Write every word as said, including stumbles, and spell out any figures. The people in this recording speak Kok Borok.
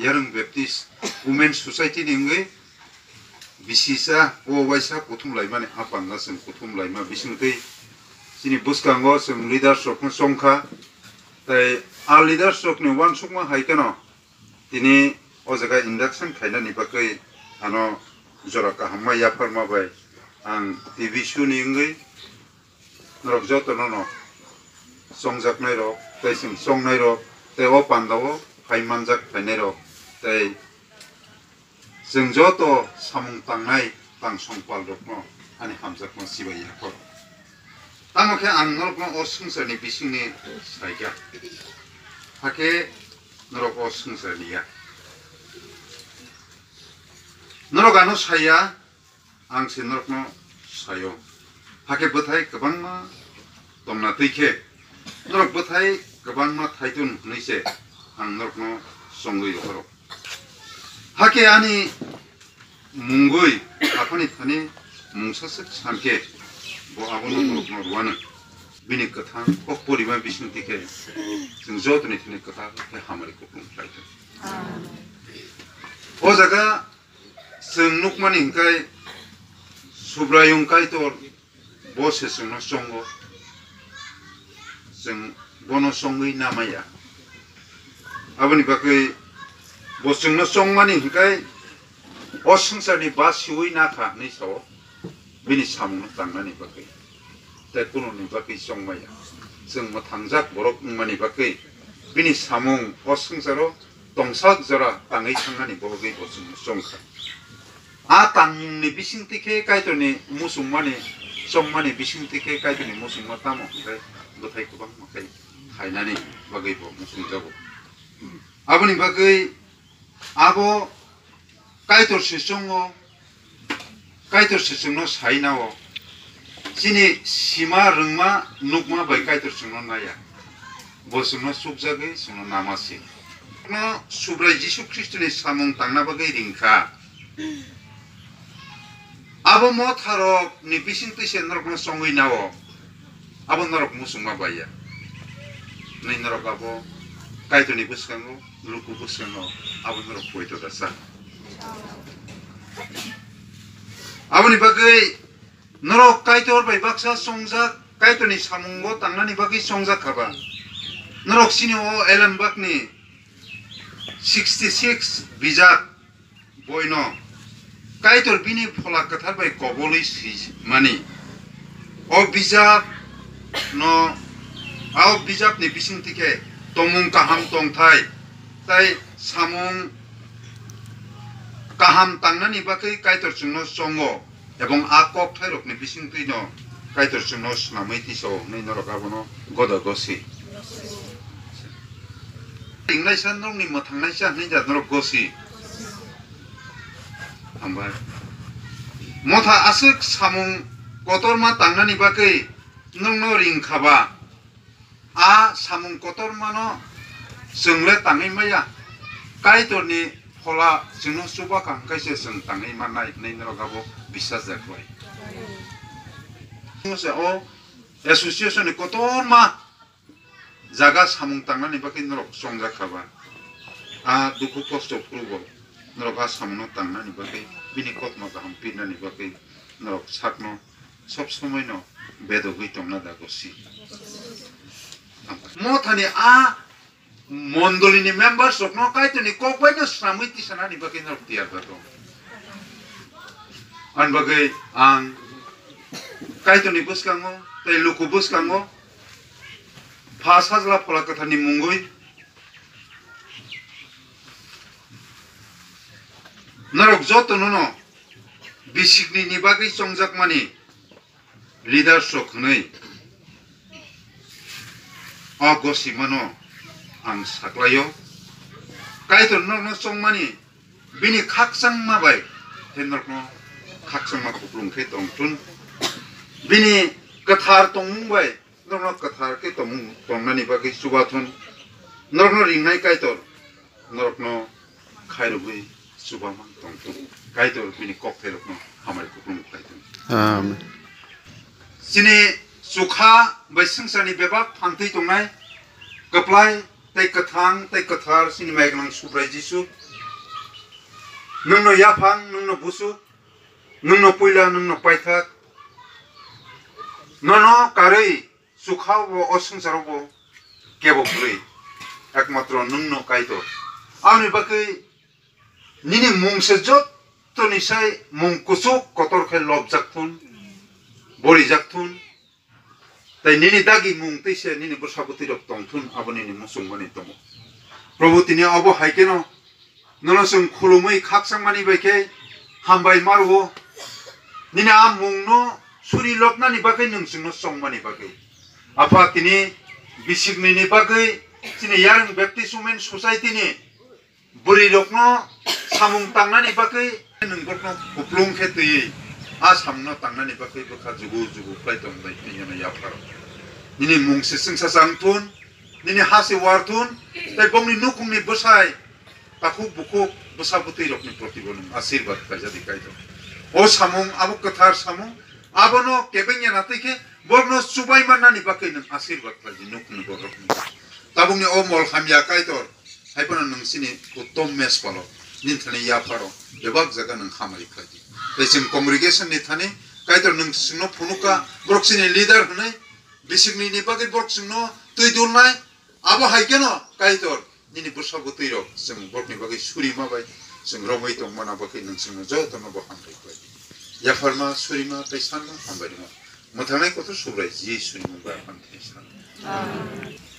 Yarwng Baptist Women Society ni wngwi bisisa o waisa kuthum laimani a panda chwng kuthum laima bisingtwi chini bwskango chwng leaders rokno chongkha. Tei a leaders rokni uansukma hai kheno tini o jaga induction khainani bagwi ano jora kaham ma yapharma bai ang T V suni wngwi norok jotono no chongjaknai rok tei chwng chongnai rok tei o panda o phai manjak phainai rok tei chwng joto samung tangnai tang songpal rokno ani hamjakma chibai yapharo. Tamo khe ang norokno o swngcharni bisingni saikha, hakhe norok o swngcharni ya. Norok ano saya, ang se norokno sayo. Hakhe bwthai kwbangma tongna twi khe norok bwthai kwbangma thaitun hwnwi se ang norokno chongwi rohoro. Hakhe ani mungwi aphani thani mungsa swk san khe bo abono norokno rwano. Bini kwthang kok porima bisingtwi khe chwng jotoni thani kwtal khe hamari kupulung khlai thung. O jaga chwng nukmani hwnkhe Subraiyung Kaitor bo se chwngno chongo, chwng bono chongwi namaya. Aboni bagwi bo chwngno chongmani hwnkhe o swngcharni ba siwi nakha hwnwi sao, bini samungno tangnani bagwi. Tei kunoni bagwi chongmaya. Chwng mwthangjak borok wngmani bagwi bini samung o swngcharo tongsak jora tangwi thangnani bagwi bo chwngno chongkha. A tangmungni bisingtwi khe Kaitorni muchungmani, chongmani bisingtwi khe Kaitorni muchungma tamo hwnkhe bwthai kwbangma khe khainani bagwi bo muchungjago. Aboni bagwi abo Kaitor se chongo, Kaitor se chwngno sai nao. Chini sima rwngma nukma bai Kaitor chwngno naya. Bo chwngno chukjagwi chwngno nama se. No Subrai Jisu Khristoni samung tangna bagwi ringkha. Abo motharokni bisingtwi se norokno chongwi nao. Abo norok muchungma bai ya. Nai norok abo Kaitorni bwskango, luku bwskango, abo norok poito da sa. Aboni bagwi norok Kaitor bai baksa chongjak, Kaitorni samungo tangnani bagwi chongjak kha ba. Norok chini o Elen bakni sixty six bijak boino Kaitor bini Phola Kwthar bai kobolwi swijmani. O bijap no, a o bijapni bisingtwi khe tomung kaham tongthai tei samung kaham tangnani bagwi Kaitor chwngno chongo, ebong a kokthairokni bisingtwi no Kaitor chwngno snamwi tiso hwnwi norok abono goda gosi. Ringnaisa norokni mwthangnaisa hwnwi da norok gosi. Hambai. Motha aswk samung kotorma tangnani bagwi nwngno ring kha ba, a samung kotormano chwng le tangwi maya. Kaitorni Phola chwngno chuba kha hwnkhe se chwng tangwi mannai hwnwi norok abo bisas jak bai. O association ni kotorma jaga samung tangnani bagwi norok chongjak kha ba. A dukhu kosto phuru bo norok a samungno tangnani bagwi, bini kothoma kaham pirnani bagwi norok sakno sob somoino bedogwi tongna da gosi. Mothani a mondolini members rokno Kaitorni kok baino swnamwi tisanani bagwi norok tiyar jato. Ani bagwi ang Kaitorni bwskango tei luku bwskango Pha Sajla Phola Kwtharni mungwi norok jotono no bisikni ni bagwi chongjakmani leaders rok hwnwi o gosimano ang saklaio. Kaitor norokno chongmani bini khakchangma bai khe norokno khakchangma kupulung khe tongthun. Bini kwthar tongmung bai norokno kwthar khe tongmung, tongnani bagwi chubathun. Norokno ringnai Kaitor norokno khairogwi chubamang tongthun. Kaitor bini kokthairokno hamari kupulung khlaithun. Amen. Chini chukha bai swngcharni bebak phantwi tongnai kwplai tei kwthang tei kwthar chini Maiknang Subrai Jisu, nwngno yaphang, nwngno busuk, nwngno puila, nwngno paithak, nono karwi chukha bo o swngcharo bo kebo kwrwi, ekmatro nwngno Kaitor. Aboni bagwi nini mung se jottoni sai mung kuchuk kotor khe lobjak thun, borijak thun, tei nini dagi mung tei se nini bwsa bwtwi rok tong thun, abo nini muchungmani tongo. Probhu, tini abo hai kheno nono chwng khulumwi khakchangmani bai khe hambai ma rwo. Nini a mungno suri loknani bagwi nwng chwngno chongmani bagwi. Apha, tini bisiknini bagwi chini Yarwng Baptist Women Society ni bwrwi rokno samung tangnani bagwi nwng borokno kuplung khe twiwi a samungno tangnani bagwi bwkha jugu jugu khlai tong bai tini hwnwi yapharo. Nini mung se chwngsa chang thun, nini ha se war thun, tei bongni nukhungni bwsai takhuk bukhuk bwsa bwtwi rokni protibo nwng asirwad khlaijadi Kaitor. O samung abo kwthar samung, abono kebengya na twi khe borokno chubai mannani bagwi nwng asirwad khlaidi nukhungni borokni. Tabukni o mol hamya Kaitor, hai phano nwng chini uttom mespalo, nini thani yapharo, bebak jaga nwng hamari khlaidi. Tei chwng congregation ni thani Kaitor nwng chwngno phunukha, borok chini leader hwnwi, bisiknini bagwi borok chwngno twi dulnai, abo hai kheno Kaitor, nini bwsa bwtwi rok chwng borokni bagwi surima bai chwng romwi tongmana bagwi nwng chwngno jotono bo hambai khlaidi. Yapharma, surima tei sanma hambai rwma. Mwthangnai Kotor Subrai Jisuni mung bai hambai san. Amen.